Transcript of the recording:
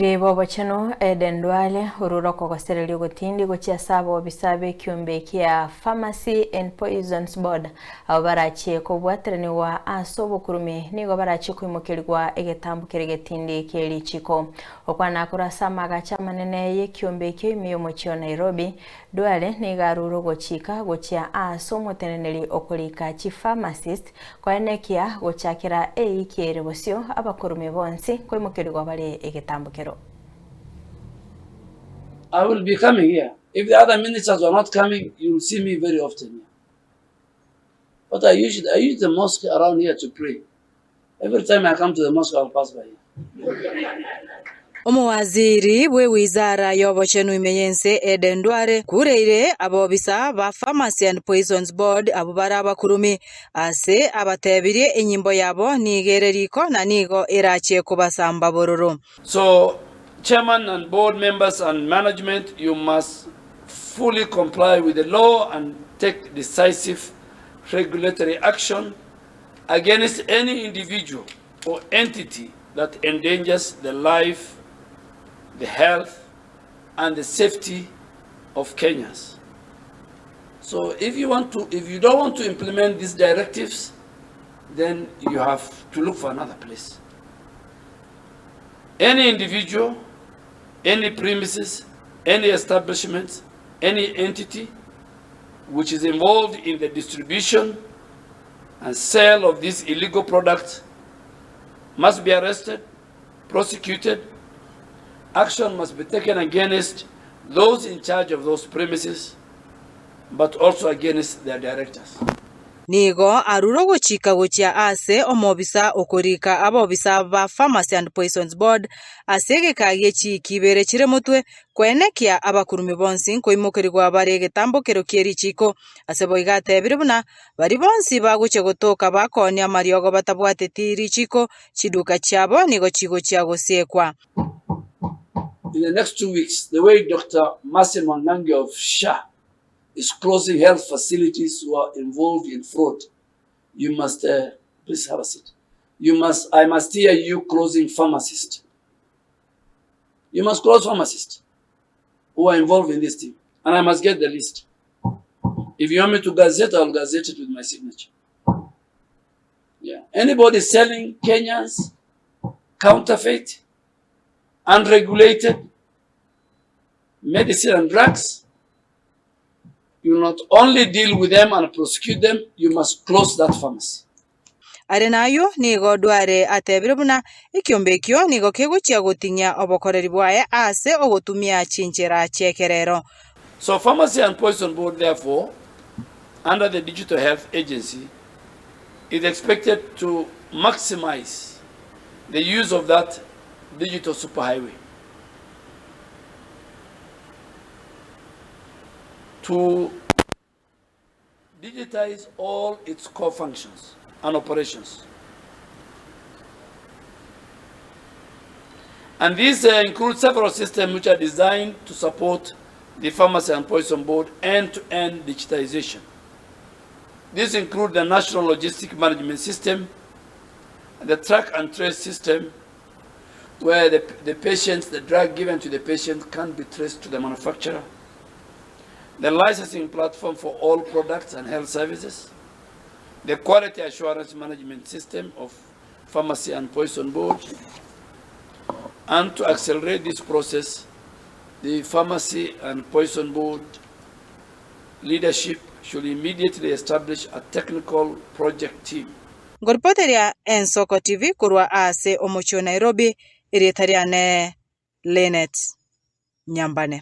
Riba obochenu, Eden Duale, orure okogosereria ogotindi gochia ase abobisa b'ekiombe kia Pharmacy and Poisons Board, abwo barachie kobwateranigwa ase obokurumi nigo barachie koimokerigwa egetambo keria getindi kie richiko. Okwana korwa ase amagacho amanene y'ekiombe ekio ime y'omochie o Nairobi, Duale nigo arure ogochika gochia ase omoteneneri okorika chipharmacist Koenekia gochakera eiki ere bosio abakorumi bonsi nkoimokerigwa bare egetambokero. I will be coming here. If the other ministers were not coming, you will see me very often here. But I use, I use the mosque around here to pray. Every time I come to the mosque, I'll pass by here. Omowaziri bw'ewizara y'obochenu ime y'ense Eden Duale kureire abobisa ba Pharmacy and Poisons Board abwo bare abakurumi ase abatebirie enyimbo yabo nigo ere riko na nigo erachie kobasamba bororo. So chairman and board members and management you must fully comply with the law and take decisive regulatory action against any individual or entity that endangers the life, the health and the safety of Kenyans. So if you want to, if you don't want to implement these directives, then you have to look for another place. Any individual, any premises, any establishment, any entity which is involved in the distribution and sale of these illegal products must be arrested, prosecuted. Action must be taken against those in charge of those premises, but also against their directors. Nigo arure ogochika gochia ase omobisa okorika abobisa ba Pharmacy and Poisons Board ase egeka gie chiiki ibere chire motwe, koenekia abakurumi bonsi nkoimokerigwa bare egetambokero kie richiiko. Ase boigo atebire buna Baria bonsi bagochia gotoka bakoonia amariogo batabwateti richiiko, chiduka chiabo nigo chigochia gosiekwa. In the next 2 weeks, the way Doctor Mercy Mwangangi of SHA is closing health facilities who are involved in fraud, you must, please have a seat. You must, I must hear you closing pharmacists. You must close pharmacists who are involved in this thing. And I must get the list. If you want me to gazette, I'll gazette it with my signature. Yeah. Anybody selling Kenyans counterfeit, unregulated medicine and drugs, you not only deal with them and prosecute them, you must close that pharmacy. Are nayio nigo Duale atebire buna ekiombe ekio nigo kegochia goting'ia obokoreri bwaye ase ogotumia chinchera chi'ekerero. So Pharmacy and Poison Board therefore under the Digital Health Agency is expected to maximize the use of that digital superhighway to digitize all its core functions and operations. And these include several systems which are designed to support the Pharmacy and Poison Board end-to-end digitization. These include the National Logistic Management System, the Track and Trace System, where the patients, the drug given to the patient can be traced to the manufacturer, the licensing platform for all products and health services, the quality assurance management system of Pharmacy and Poison Board, and to accelerate this process, the Pharmacy and Poison Board leadership should immediately establish a technical project team. Ngoripoteria Ensoko TV korwa ase omochie o Nairobi, erieta riane Linet Nyambane.